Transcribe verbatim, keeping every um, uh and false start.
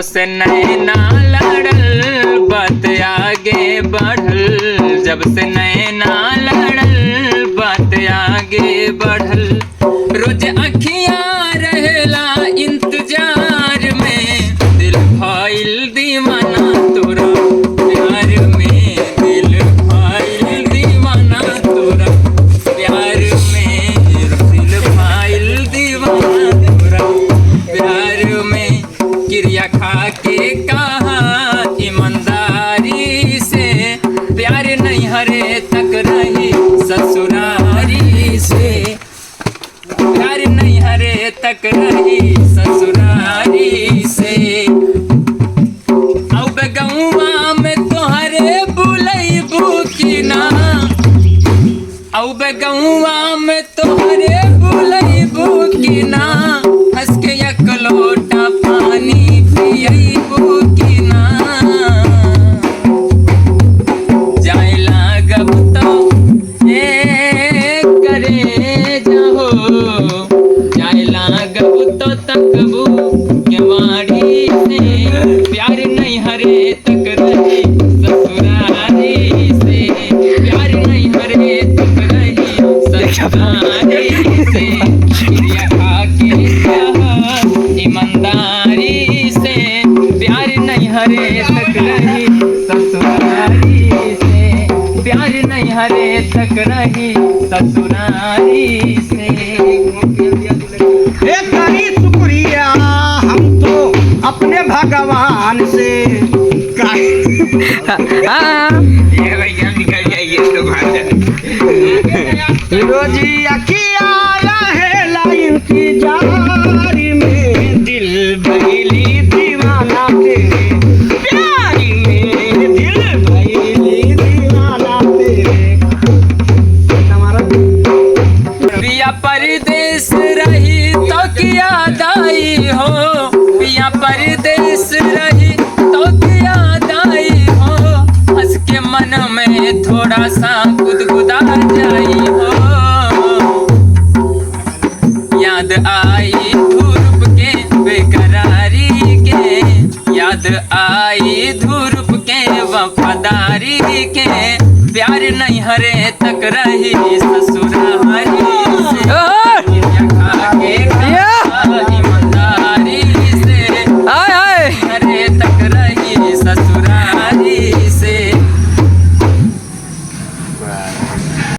से नैना लड़ल, बात आगे बढ़ल। जब से नैना लड़ल, बात आगे बढ़ल। रोज अखियाँ रहेला इंतजार में, दिल भइल दीवाना तोरा प्यार में, दिल भइल दीवाना तोरा प्यार में, दिल भइल दीवाना तोरा प्यार में। किरिया खा के कहा ईमानदारी से, प्यार नैहरे तक रही ससुरारी से, प्यार नैहरे तक रही ससुरारी से। अब गौवा में तोहरे बुलैबू की ना, अब गौवा में तोहरे बुलैबू की ना, हँस के एक लोटा पानी पियैबू की ना। जाए लागब तो ए करे जाहो, जाए लागब तो तकबू केवाड़ी से, प्यार नैहरे तक रही ससुरारी से, प्यार नैहरे तक रही ससुरारी से। किरिया खा के कहा ईमानदारी से, प्यार नैहरे तक रही ससुरारी से, प्यार नैहरे तक रही ससुरारी से। ए, करी शुक्रिया हम तो अपने भगवान से। का- हाँ। ये भैया निकल जाइए तो भाग जाए। रोजिया किया रहेला इंतजार में, दिल भइली दीवाना तेरे प्यार में, दिल भइली दीवाना तेरे। हमारा पिया परदेस रही तो किया दाई हो, पिया परदेस रही तो किया दाई हो, हँस के मन में थोड़ा सा गुदगुदा जाई हो। याद आई धूप के बेकरारी के, याद आई धूप के वफादारी के, प्यार नैहरे तक रही ससुरारी